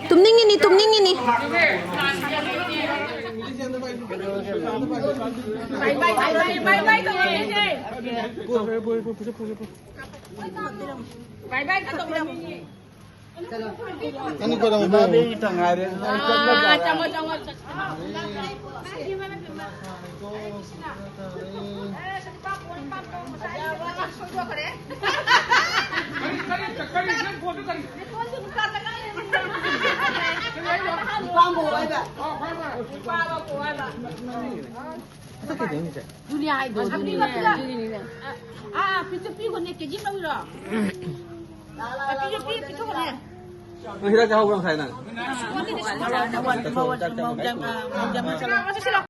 ꯇꯨꯝꯅꯤꯡꯉꯤꯅꯤ, ꯇꯨꯝꯅꯤꯡꯉꯤꯅꯤ꯫ ꯅꯪꯗꯤ ꯀꯩꯗꯧꯉꯩ ꯇꯧꯔꯤꯅꯣ? ꯆꯪꯉꯣ, ꯆꯪꯉꯣ, ꯆꯪꯉꯣ꯫ ꯖꯨꯂꯤꯌꯥ ꯍꯥꯏꯗꯣ, ꯖꯨꯂꯤꯅꯦ, ꯖꯨꯂꯤꯅꯦ꯫ ꯑꯥ, ꯄꯤꯆꯨ ꯄꯤꯈꯣꯅꯦ, ꯀꯦꯖꯤ ꯑꯃ ꯂꯧꯔꯣ꯫ ꯄꯤꯆꯨ ꯄꯤ, ꯄꯤꯊꯣꯛꯈꯣꯅꯦ꯫ ꯅꯪ ꯍꯤꯗꯥꯛ ꯆꯥꯍꯧꯕ꯭ꯔꯣ ꯉꯁꯥꯏ ꯅꯪ? ꯆꯠꯂꯣ, ꯆꯠꯂꯣ, ꯆꯠꯂꯣ꯫